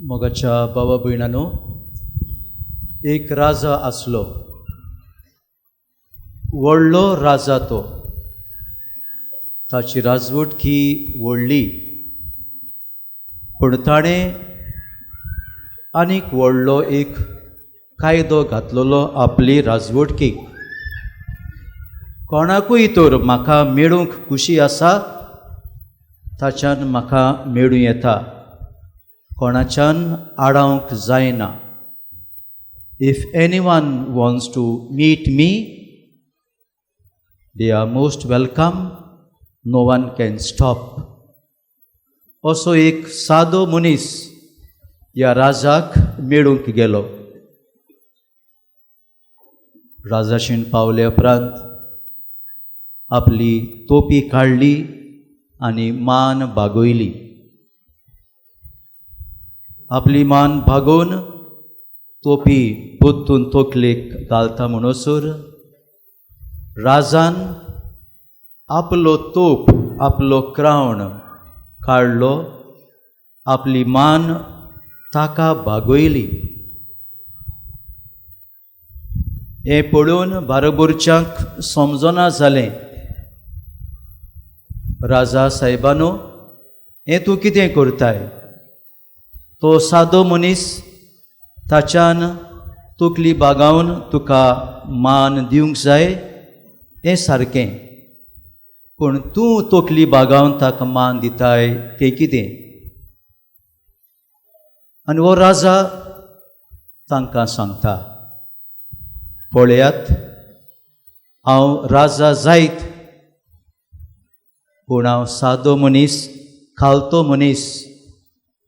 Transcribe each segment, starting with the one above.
मोगाच्या बाबा भयणानो, एक राजा आसलो, व्हडलो राजा तो. ताची राजवटकी व्हडली, पूण ताणें आनीक व्हडलो एक कायदो घातलेलो आपली राजवटकीक. कोणाकूय तर म्हाका मेळूंक खुशी आसा ताच्यान म्हाका मेळूं येता, कोणाच्यान आडावंक जायना. If anyone wants to meet me, they are most welcome, no one can stop. असो एक सादो मनीस ह्या राजाक मेळूंक गेलो. राजाशीण पावले उपरांत आपली तोपी काडली आनी मान बागयली. आपली मान बागोवन तोपी परतून तकलेक घालता म्हणसर राजान आपलो तोप, आपलो क्रावण काडलो, आपली मान ताका बागयली. हें पळोवन बारोबरच्यांक समजना जालें, राजा सायबानो, हें तूं कितें करताय? तो सादो मनीस, ताच्यान तकली बागावन तुका मान दिवंक जाय हें सारकें, पूण तूं तकली बागावन ताका मान दिताय तें कितें? आनी हो राजा तांकां सांगता, पळयात, हांव राजा जायत, पूण हांव सादो मनीस, खालतो मनीस.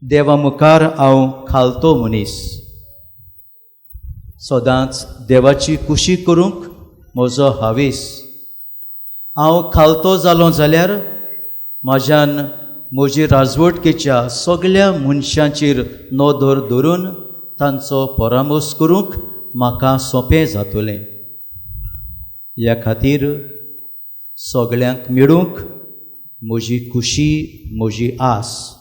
देवा मुखार हांव खालतो मनीस. सदांच देवाची खुशी करूंक म्हजो हावेस. हांव खालतो जालो जाल्यार म्हज्यान म्हजी राजवटकेच्या सगल्या मनशांचेर नदर धरून तांचो परामर्श करूंक म्हाका सोंपें जातलें. ह्या खातीर सगळ्यांक मेळूंक म्हजी खुशी, म्हजी आस.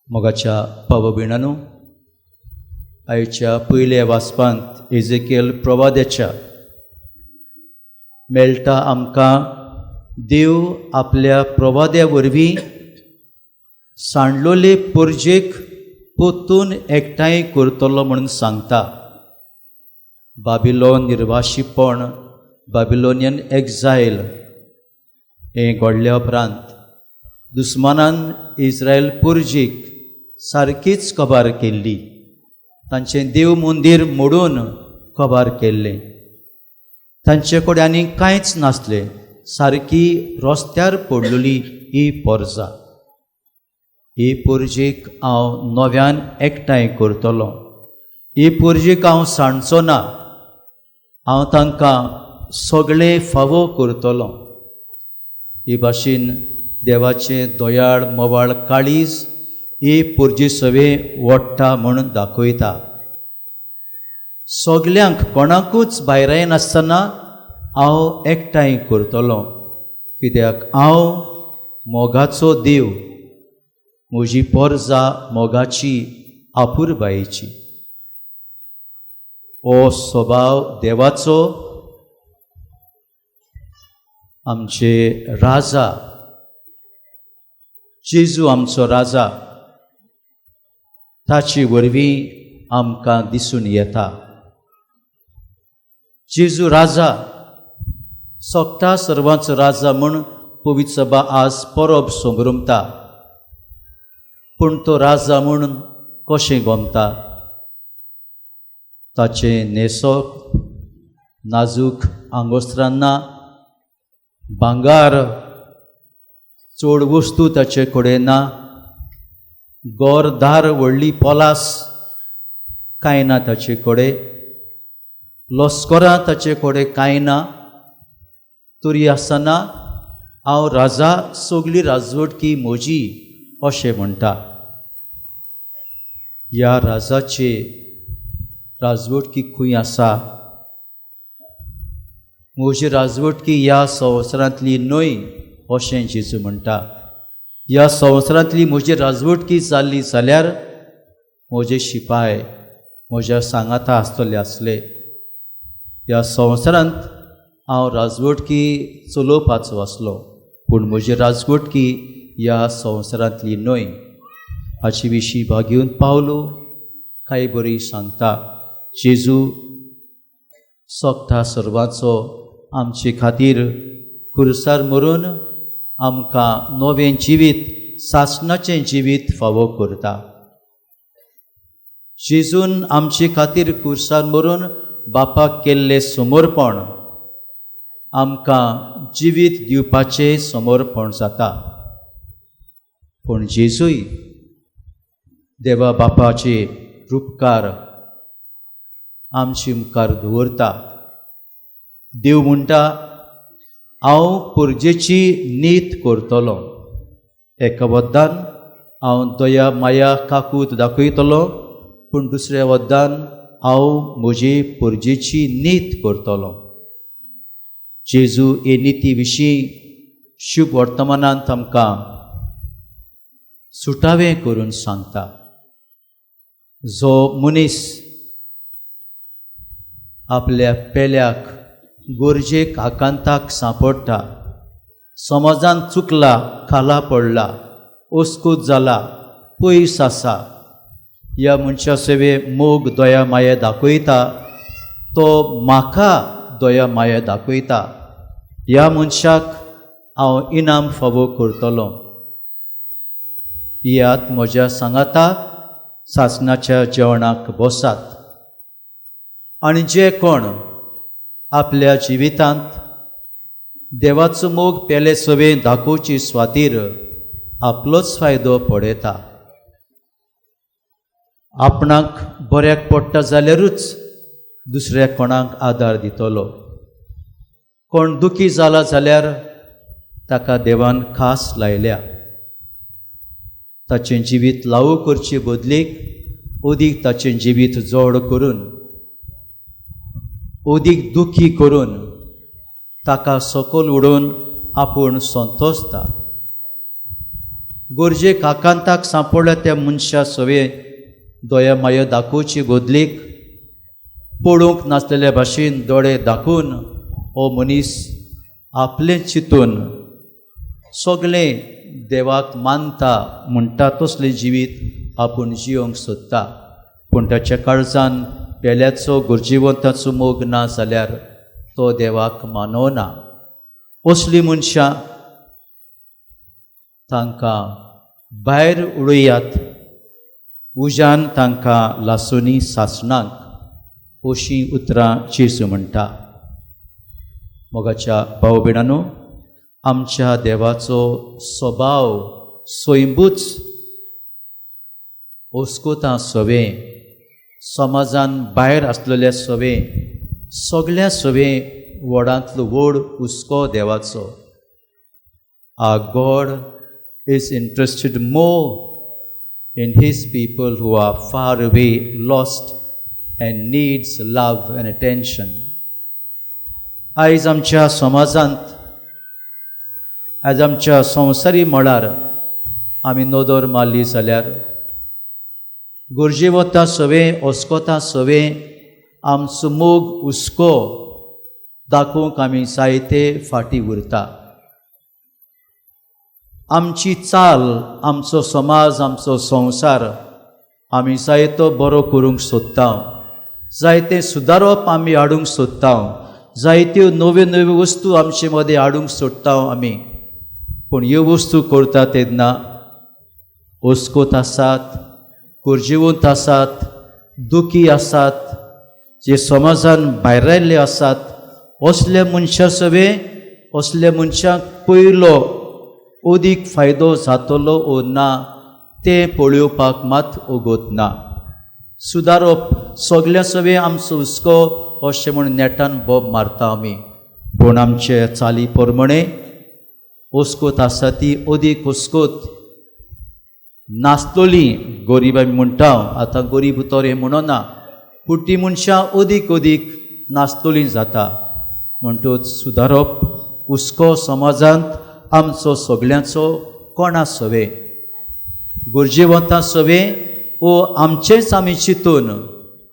मोगाच्या भावा भयणानो, आयच्या पयल्या वाचपांत एजेकेल प्रवाद्याच्या मेळटा आमकां देव आपल्या प्रवाद्या वरवीं सांडलोले परजेक परतून एकठांय करतलो म्हणून सांगता. बाबिलोन निर्वाशीपण, बाबिलोनियन एक्झायल हें घडल्या उपरांत दुस्मानान इस्रायल पुर्जीक सारकीच कबार केल्ली, तांचें देव मंदीर मोडून कबार केल्लें, तांचे कडेन आनी कांयच नासलें, सारकी रस्त्यार पडलेली ही पोरजा. ही पुर्जीक हांव नव्यान एकठांय करतलो, ही पुर्जीक हांव सांडचो ना, हांव तांकां सगळें फावो करतलो. ही भाशेन देवाचें दयाळ मोवाळ काळीज ही पुर्जी सवे ओडटा म्हूण दाखयता. सगल्यांक कोणाकूच भायरायनासतना हांव एकठांय करतलो, कित्याक हांव मोगाचो देव, म्हजी पोरजा मोगाची, आपुरबायेची. हो स्वभाव देवाचो. आमचे राजा जेजू आमचो राजा, ताचे वरवीं आमकां दिसून येता. जेजू राजा, सोगटा सर्वांचो राजा म्हूण पवित्र सभा आज परब संभ्रमता, पूण तो राजा म्हूण कशें गोमता? ताचें न्हेसप नाजूक आंगोस्त्रां ना, भांगार चड वस्तू ताचे कडेन ना, गोरदार व्हडली पोलास कांय ना ताचे कडेन, लस्करां ताचे कडेन कांय ना, तरी आसतना हांव राजा, सगली राजवटकी म्हजी अशें म्हणटा. ह्या राजाचे राजवटकी खंय आसा? म्हजी राजवटकी ह्या संवसारांतली न्हय अशें जेजू म्हणटा. ह्या संवसारांतली म्हजी राजवटकी जाल्ली जाल्यार म्हजे शिपाय म्हज्या सांगाता आसतले आसले. ह्या संवसारांत हांव राजवटकी चलोवपाचो आसलो, पूण म्हजी राजवटकी ह्या संवसारांतली न्हय. हाचे विशीं भागेवन पावलो कांय बरी सांगता. जेजू सोगता सर्वांचो आमचे खातीर खुरसार मरून आमकां नवें जिवीत, सासणाचें जिवीत फावो करता. जेजून आमचे खातीर खुरसार मरून बापाक केल्लें समर्पण आमकां जिवीत दिवपाचें समर्पण जाता. पूण जेजूय देवा बापाचे रुपकार आमचे मुखार दवरता. देव म्हणटा, हांव पुरजेची नीत करतलो. एका वद्दान हांव दया माया काकूत दाखयतलो, पूण दुसऱ्या वद्दान हांव म्हजी पुरजेची नीत करतलो. जेजू हे निती विशीं शुभ वर्तमानांत आमकां सुटावें करून सांगता. जो मनीस आपल्या पेल्याक गरजेक आकांताक सांपडटा, समाजान चुकला, खाला पडला, अस्कूत जाला, पयस आसा, ह्या मनशा सेवे मोग दया माया दाखयता, तो म्हाका दया माया दाखयता. ह्या मनशाक हांव इनाम फावो करतलो. येयात, म्हज्या सांगाता सासणाच्या जेवणाक बसात. आनी जे कोण आपल्या जिवितांत देवाचो मोग पेले सवे दाखोवची स्वातीर आपलोच फायदो पळयता, आपणाक बऱ्याक पडटा जाल्यारूच दुसऱ्या कोणाक आदार दितलो. कोण दुखी जाला जाल्यार ताका देवान खास लायल्या. ताचें जिवीत लावू करचे बदलीक अदीक ताचें जिवीत जोड करून, अदीक दुखी करून, ताका सकयल उडोवन आपूण संतोसता. गरजेक आकांताक सांपडल्या त्या मनशा सवे दया माया दाखोवची बदलीक पळोवंक नासलेल्या भाशेन दोळे दाखोवन हो मनीस आपलें चिंतून सगळें देवाक मानता म्हणटा तसलें जिवीत आपूण जियोंक सोदता. पूण ताच्या काळजान पेल्याचो गरजेवंताचो मोग ना जाल्यार तो देवाक मानवना. असलीं मनशां तांकां भायर उडयात, उज्यान तांकां लासुनी सासणाक, अशीं उतरां जेजू म्हणटा. मोगाच्या भाव भयणांनो, आमच्या देवाचो स्वभाव स्वयंबूच ओस्कोता सवे, समाजान भायर आसलेल्या सवे, सगल्या सवे व्हडांतलो व्हड हुस्को देवाचो. Our God is interested more in His people who are far away, lost, and needs love and attention. आयज आमच्या समाजांत, आयज आमच्या संवसारी मळार आमी नदर मारली जाल्यार गरजेवता सवे, अस्कोता सवे आमचो मोग हुस्को दाखोवंक आमी जायते फाटीं उरता. आमची चाल, आमचो समाज, आमचो संवसार आमी जायतो बरो करूंक सोदता, जायते सुदारप आमी हाडूंक सोदता, जायत्यो नव्यो नव्यो वस्तू आमचे मदें हाडूंक सोदता आमी. पूण ह्यो वस्तू करता तेन्ना अस्कोत आसात, गरजेवंत आसात, दुखी आसात, जे समाजान भायर आयिल्ले आसात, असल्या मनशां सवे, असल्या मनशांक पयलो अदीक फायदो जातलो ओ ना तें पळोवपाक मात वगत ना. सुदारप सगल्या सवे आमचो हुस्को अशें म्हूण नेटान बोब मारता आमी, पूण आमचे चाली प्रमाणे अस्कोत आसा ती अदीक अस्कोत नासतली. गरीब आमी म्हणटा, आतां गरीब तर हें म्हणना, पूण ती मनशां अदीक अदीक नासतली जाता. म्हणटूच सुदारप हुस्को समाजांत आमचो सगल्यांचो कोणा सवे, गरजेवंतां सवे वो आमचेंच आमी चिंतून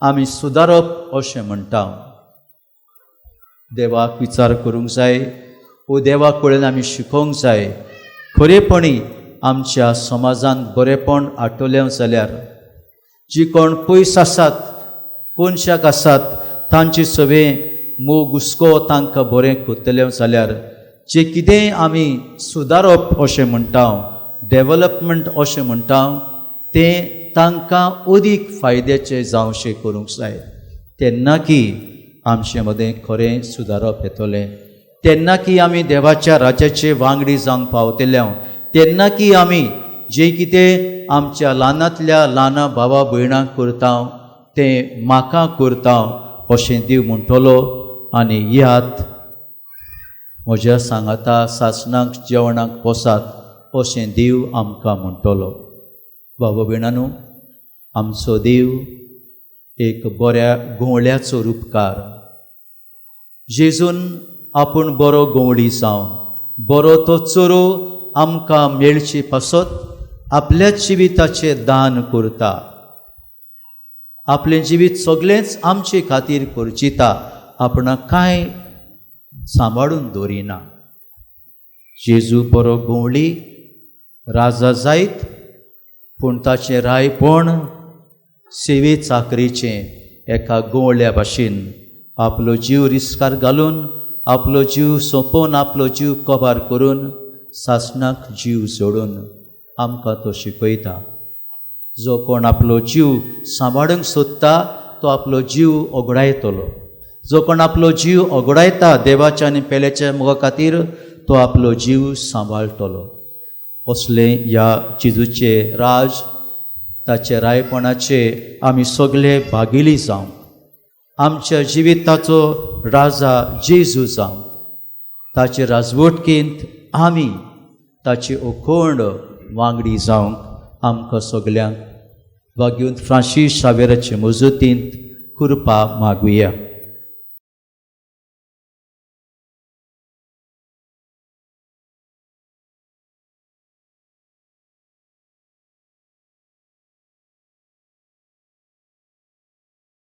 आमी सुदारप अशें म्हणटा. देवाक विचार करूंक जाय वो देवा कडेन आमी शिकोवंक जाय. खरेपणी आमच्या समाजांत बरेपण आठवलें जाल्यार जी कोण पयस आसात, कोनशाक आसात, तांचे सवे मोग हुस्को तांकां बरें करतले जाल्यार जे कितेंय आमी सुदारप अशें म्हणटा, डेवलपमेंट अशें म्हणटा, तें तांकां अदीक फायद्याचें जावशें करूंक जाय. तेन्ना की आमचे मदें खरें सुदारप येतलें, तेन्ना की आमी देवाच्या राज्याचे वांगडी जावंक पावतले, तेन्ना की आमी जें कितें आमच्या ल्हानांतल्या ल्हाना भावा भयणांक करता तें म्हाका करता अशें देव म्हणटलो. आनी यात म्हज्या सांगाता सासणाक जेवणाक बसात अशें देव आमकां म्हणटलो. बाबा भयणांनो, आमचो देव एक बऱ्या गवळ्याचो रुपकार. जेजून आपूण बरो गवळी जावन बरो तो चोरो आमकां मेळचे पासत आपल्या जिविताचें दान करता, आपलें जिवीत सगळेंच आमचे खातीर खर्चिता, आपणाक कांय सांबाळून दवरिना. जेजू बरो गवळी राजा जायत, पूण ताचें रायपण सेवे चाकरीचें एका गवळ्या भाशेन आपलो जीव रिस्कार घालून, आपलो जीव सोंपोवन, आपलो जीव कबार करून, सासणाक जीव सोडून आमकां तो शिकयता. जो कोण आपलो जीव सांबाळूंक सोदता तो आपलो जीव ओगडायतलो. जो कोण आपलो जीव ओगडायता देवाच्या आनी पेल्याच्या मोगा खातीर तो आपलो जीव सांबाळटलो. असलें ह्या जेजूचें राज, ताचे रायपणाचे आमी सगळे भागिली जावं. आमच्या जिविताचो राजा जेजू जावं. ताचे राजवटकेंत आमी ताचे अखंड वांगडी जावंक आमकां सगल्यांक भाग्यवंत फ्रांसीस शावेराचे मजतींत कृपा मागुया.